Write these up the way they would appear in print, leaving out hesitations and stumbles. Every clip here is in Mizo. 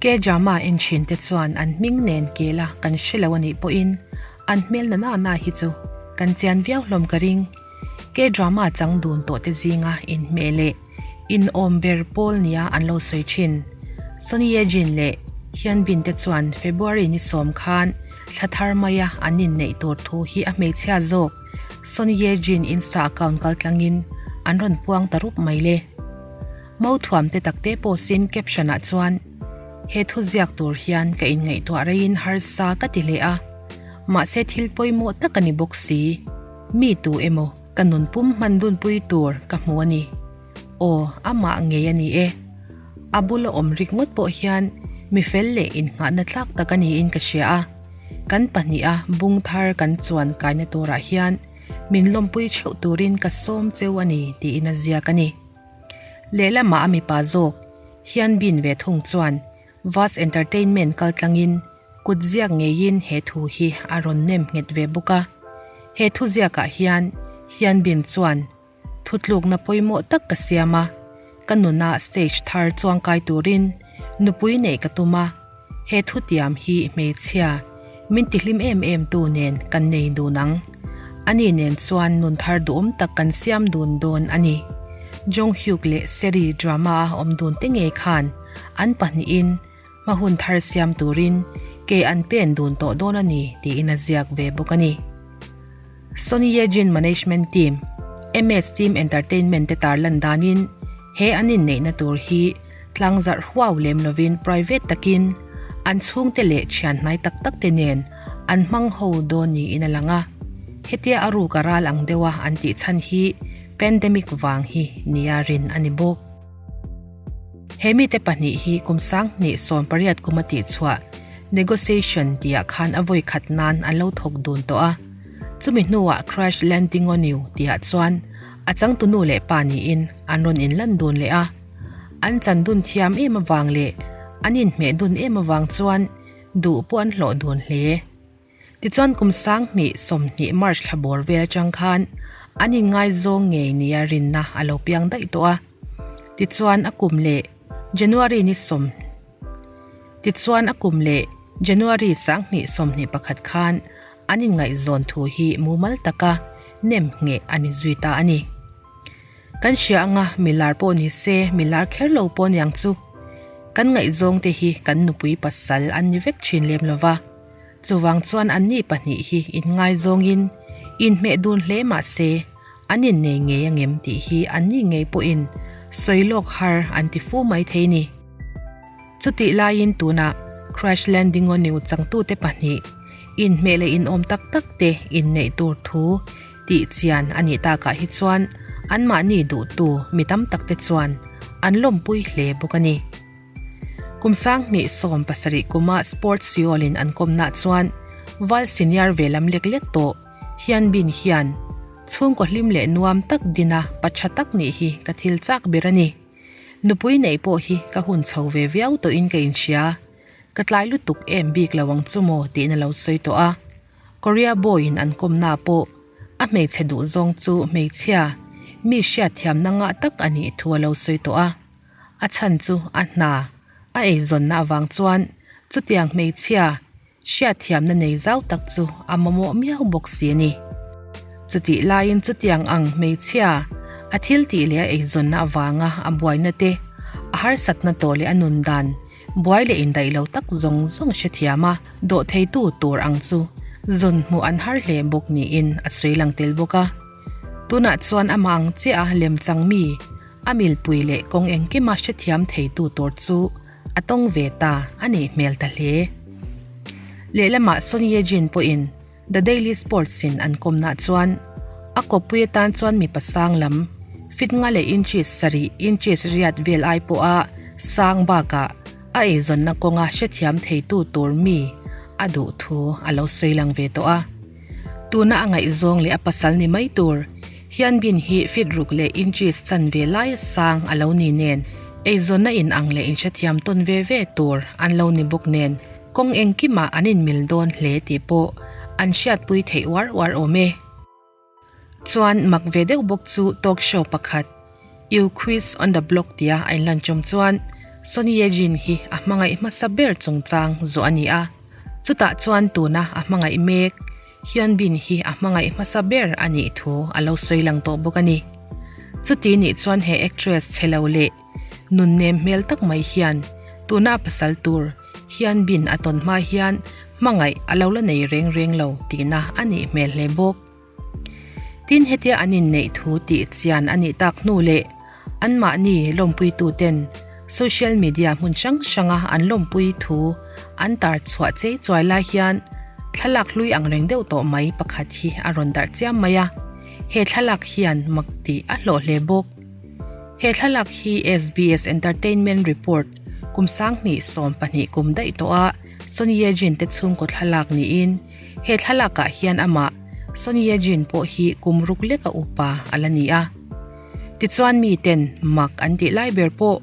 K-drama en thin te chuan an hming nen kel a kan hre lo a nih pawhin an hmel na na na hi chu kan chian viau hlawm ka ring. K-drama chang dun tawh te zinga inhmeh leh inawm ber pawl nia an lo sawi thin. Son Ye Jin leh Hyun Bin te chuan February ni sawm khan thla thar maia an inneih tur thu hi a hmeichhia zawk Son Ye Jin Insta account kaltlangin an rawn puang ta rup mai le. Mothuam te takte pawh sin caption ah chuan he thu ziak tur hian ka inngaihtuah reiin harsa ka ti hle a, mahse thil pawimawh tak a ni bawk si. Mi tu emaw ka nun pum hman dunpui tur ka hmu a ni. Aw, amah ngei a ni e. A bula awm rik ngawt pawh hian mi fel leh innghahna tlak tak a niin ka hria a, kan pahniha bung thar kan chuan kaina turah hian min lawmpui theuh turin ka sawm cheu a ni tiin a ziak a ni. Lehlamah a mipa zawk hian bin ve thung chuan Vast Entertainment kaltlangin kut ziak ngeiin he thu hi a rawn nem nghet ve bawk a. He thu ziakah hian hian bin chuan thutlukna pawimawh tak ka siam a, ka nuna stage thar chuangkai turin nupui neih ka tum a, he thutiam hi hmeichhia min tihlim em em tu nen kan nei dun ang. Ani nen chuan nun thar duhawm tak kan siam dun dawn a ni. Jong Hyuk leh Seri drama a awm dun te ngei khan an pahnihin hma hun thar siam turin ke an pen dun tawh dawn a ni tiin a ziak ve bawk a ni. Son Ye Jin Management Team, MS Team Entertainment te tarlan danin he an inneihna tur hi Tlangzarh huau lem lovin private takin an chhungte leh thian hnai tak tak te nen an hmang ho dawn niin a lang a. Hetia a ruk a ral ang deuha an tih chhan hi pandemic vang hi nia rin a ni bawk. He mite pahnih hi kum 2018 kum a tihchhuah negotiation tihah khan a vawi khat nan an lo thawk dun tawh a. Chumi hnuah Crash Landing on You tihah chuan a changtunu leh pa niin an rawn inlan dun leh a. An chan dun thiam em avang leh an inhmeh dun em avang chuan duh pawh an hlawh dun hle. Tichuan kum 2020 March thla bawr vel atang khan an inngaizawng ngei nia rinna a lo piang daih tawh a. Tichuan a kum leh January ni sawm Tichuan a kum leh January 2021 khan an inngaihzawn thu hi mumal taka nem ngheh a ni zui ta a ni. Kan hria anga milar pawh ni se, milar kher lo pawh niang chu. Kan ngaihzawng te hi kan nupui pasal an ni vek thin lem lo va. Chuvang chuan anni pahnih hi inngaizawngin inhmeh dun hle mah se, an innei ngei angem tih hi anni ngei pawhin sawi lawk har an ti fu mai thei ni. Chutih laiin tunah Crash Landing on You changtute pahnih inhmeh leh inawm tak tak te inneih tur thu Tih chian a nih takah hi chuan anmahni duhtu mi tam takte chuan an lawmpui hle bawk a ni. Kum 2017 kuma Sports Seoul-in an kawmnaah chuan Val senior ve lam lek lek tawh Hyun Bin hian chhungkaw hlim leh nuam tak dina pa tha tak nih hi ka thil chak ber a ni. Nupui neih pawh hi ka hun chho ve viau tawhin ka inhria. Ka tlai lutuk em bik lo ang chu maw tiin a lo sawi tawh a. Korea boy in an kawmna pawh a hmeichhe duh zawng chu hmeichhia mi hriatthiamna ngah tak a nih thu a lo sawi tawh a. A chhan chu a hna a eizawnna avang chuan chutiang hmeichhia hriatthiamna nei zau tak chu a mamawh miau bawk si a ni. Chutih laiin chutiang ang hmeichhia a thil tih leh a eizawnna avanga a buaina te, a harsatna tawh leh a nun dan Buai leh indaih lo tak zawng zawng hrethiam a, dawh theitu tur ang chu zawn hmuh an har hle bawk niin a sawi lang tel bawk a. Tunah chuan amah ang chiah a lemchang mi, a milpui leh kawng engkima hrethiam theitu tur chu a tawng ve ta a nih hmel ta hle. Lehlamah Son Ye Jin pawhin The Daily Sports in an kawmnah chuan a kawppui atan chuan mipa sang lam fit nga leh inches sarih inches riat vel ai pawha sang bakah a eizawnna kawnga hrethiam theitu tur mi a duh thu a lo sawi lang ve tawh a. Tuna a ngaihzawng leh a pasal ni mai tur hian bin hi fit ruk leh inches chan ve laia sang a lo ni nen eizawnna inang leh inhrethiam tawn ve ve tur an lo ni bawk nen Kawng engkimah an inmil dawn hle tih pawh an hriatpui theih uar uar awm e. Chuan mak ve deuh bawk chu talk show pakhat You Quiz on the Block tia a inlan chawm chuan Son Ye Jin hi a hmangaih hmasa ber chungchang zawh a ni a, chutah chuan tuna a hmangaih mek Hyun Bin hi a hmangaih hmasa ber a nih thu a lo sawi lang tawh bawk a ni. Chuti nih chuan he actress chhe lo leh nun nem hmel tak mai hian tuna a pasal tur Hyun Bin a tawn hma hian hmangaih a lo la nei reng reng lo tihna a nih hmel hle bawk. Tin hetia an inneih thu tih chian a nih tak hnu leh anmahni lawmpuituten social media hmun hrang hranga an lawmpui thu an tar chhuah chei chuai lai hian thlalak hlui ang reng deuh tawh mai pakhat hi a rawn darh chiam mai a, he thlalak hian mak tih a hlawh hle bawk. He thlalak hi SBS Entertainment Report kum 2012 kum daih tawha Son Ye Jin te chhungkaw thlalak niin He thlalakah hian amah Son Ye Jin pawh hi kum ruk leka upa a la ni a. Tichuan miten mak an tih lai ber pawh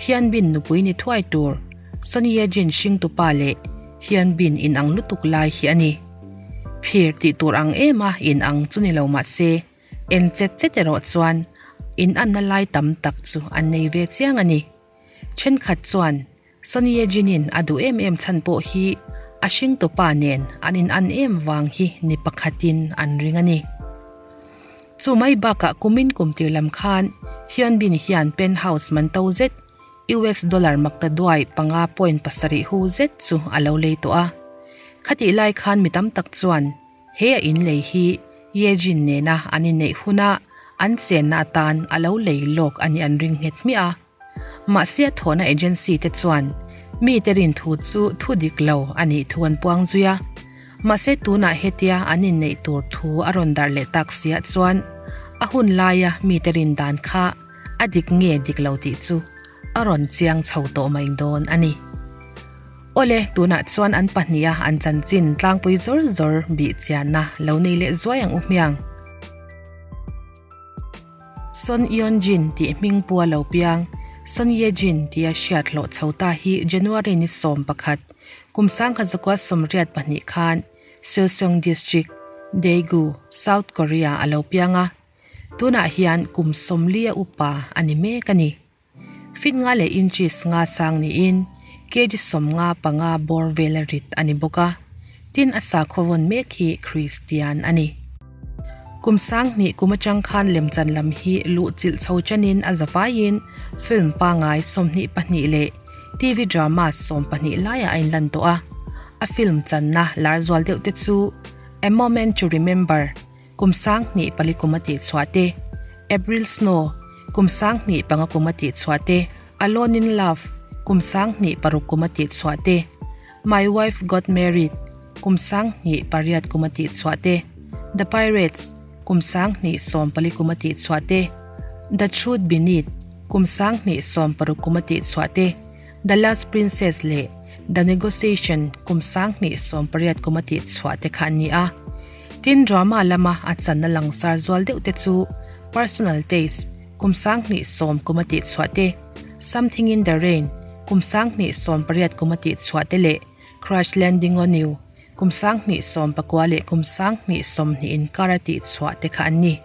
Hyun Bin nupui ni thuai tur Son Ye Jin hringtupa leh Hyun Bin inang lutuk lai hi a ni. Phir tih tur ang em a inang chu ni lo mah se en chet chet erawh chuan inanna lai tam tak chu an nei ve chiang a ni. Thenkhat chuan Son Ye Jin-in a duh em em chhan pawh hi a hringtupa nen an in-an em vang hi ni pakhatin an ring a ni. Chu mai bakah kumin kum tir lam khan Hyun Bin hian penthouse man to zet US dollar makta duai panga point pasarih hu zet chu a lo lei tawh a. Khatih lai khan mi tam tak chuan He a inlei hi Ye Jin nena an inneih huna an chenna atan a lo lei lawk a nih an ring nghet hmiah a. Mahse a thawhna agency te chuan mite rin thu chu thu dik lo a nih thu an puang zui a. Mahse tunah hetia an inneih tur thu a rawn darh leh tak siah chuan a hun laia mite rin dan kha a dik nge dik lo tih chu a rawn chiang chho tawh mai dawn a ni. Awle, tunah chuan an pahniha an chanchin tlangpui zawr zawr bih chianna lo nei leh zuai ang u hmiang. Son Yeon Jin tih hming pua lo piang, Son Ye Jin tia hriat hlawh chho ta hi January ni 11, kum 1982 khan Seoseong District, Daegu, South Korea a lo piang a. Tunah hian kum 40 a upa a ni mek a ni. Feet nga leh inches nga sang niin kg 55 bawr vela rit a ni bawk a, tin a sakhaw vawn mek hi Kristian a ni. Kum 2000 kum atang khan lemchan lam hi luh chilh chho chanin a zavaiin film pangai 22 leh TV drama 12 laiah a inlan tawh a, a film channa lar zual deuh te chu A Moment to Remember, Kum 2004 kum a tih chhuah te, April Snow, kum 2005 kum a tih chhuah te, Alone in Love, kum 2006 kum a tih chhuah te, My Wife Got Married, kum 2008 kum a tih chhuah te, The Pirates, kum 2014 kum a tih chhuah te, The Truth Beneath, kum 2016 kum a tih chhuah te, The Last Princess leh The Negotiation, kum 2018 kum a tih chhuah te kha an ni a. Tin, drama lama a channa langsar zual deuh te chu Personal Taste, kum 2010 kum a tih chhuah te, Something in the Rain, kum 2018 kum a tih chhuah te leh Crash Landing on You, kum 2019 leh kum 2020 inkar a tih chhuah te kha an ni.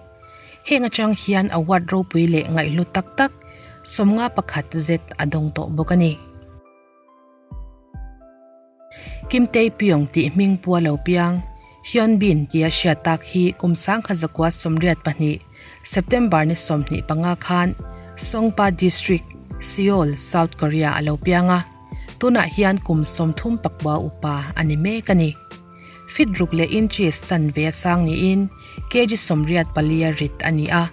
Heng atang hian award ropui leh ngaihlu tak tak 51 zet a dawng tawh bawk a ni. Kim Tae Pyong tih hming pua lo piang, Hyun Bin tia hriat tak hi kum 1982 September ni 25 khan Songpa District, Seoul, South Korea a lo piang a, tunah hian kum 34 upa a ni mek a ni. Feet ruk leh inches chanve a sang niin kg 84 a rit a ni a.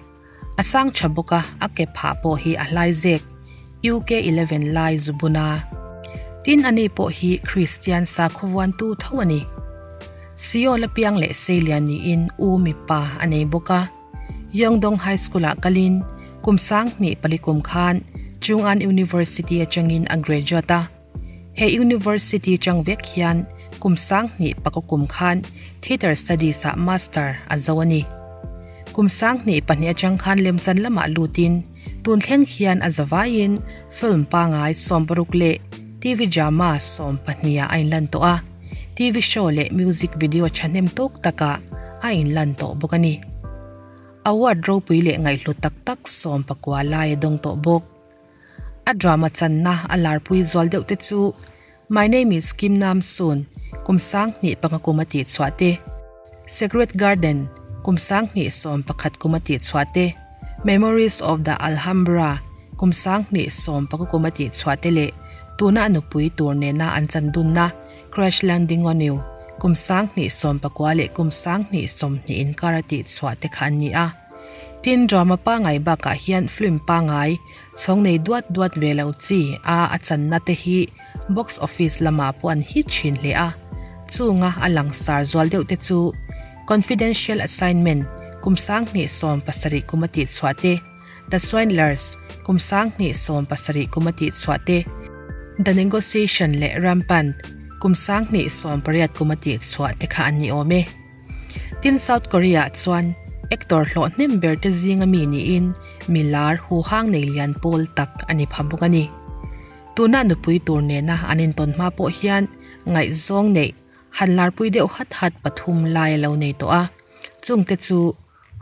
A sang tha bawk a, a ke phah pawh hi a hlai zek, UK 11 lai zu bun a. Tin ani pawh hi Kristian sakhaw vuantu tho a ni. Seoul a piang leh seilian niin u mipa a nei bawk a. Yeongdong High School ah kalin kum 2004 kum khan Chung-An University atangin a graduate a. He university chang vek hian kum 2009 kum khan Theatre Studies ah Master a zo a ni. Kum 2002 atang khan lemchan lamah lutin tun thleng hian a zavaiin film pangai 60 leh TV drama 12 ah a inlan tawh a, TV show leh music video thahnem tawk takah a inlan tawh bawk a ni. Award ropui leh ngaihlu tak tak 19 lai a dawng tawh bawk. A drama channa a larpui zual deuh te chu My Name Is Kim Nam Soon, kum 2005 kum a tihchhuah te, Secret Garden, kum 2011 kum a tihchhuah te, Memories of the Alhambra, kum 2019 kum a tihchhuah te leh tuna a nupui tur nena an chan dunna Crash Landing on You, kum 2019 leh kum 2020 inkar a tihchhuah te kha an ni a. Tin, drama pangai bakah hian film pangai Chhawng nei duat duat ve lo chi a a channa te hi box office lamah pawh an hit thin hle a, chunga a langsar zual deuh te chu Confidential Assignment kum 2017 kum a tihchhuah te, The Swindlers kum 2017 kum a tihchhuah te, The Negotiation leh Rampant kum 2018 kum a tihchhuah te kha an ni awm e. Tin South Korea ah chuan actor hlawh hnem ber te zinga mi niin mi lar huhang nei lian pawl tak a ni pha bawk a ni. Tuna nupui tur nena an intawn hma pawh hian ngaihzawng neih han larpui deuh hat hat pathum lai a lo nei tawh a, chungte chu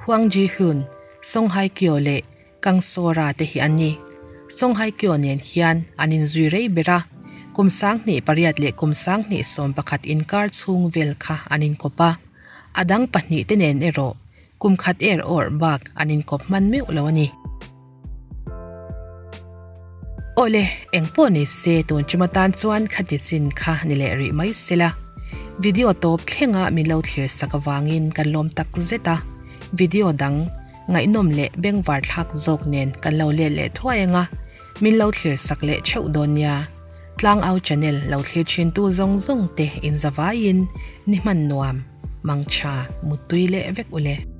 Hwang Ji-hyun, Song Hye-kyo leh Kang Sora te hi an ni. Song Hye Kyo nen hian an inzui rei ber a, kum 28 leh kum 2011 inkar chhung vel kha an inkawp a, a dang pahnih te nen erawh kum khat er awrh bak an inkawp hman meuh lo a ni. Awle, engpawh ni se tun ṭum atan chuan khati chin kha ni leh rih mai sela. Video tawp thlenga min lo thlir sak avangin kan lawm tak zet a, video dang Ngaihnawm leh bengvar thlak zawk nen kan lo let leh thuai anga, min lo thlir sak leh theuh dawn nia. Tlangau channel lo thlir thin tu zawng zawng te in zavaiin ni hman nuam, mangtha, muttui leh vek ule.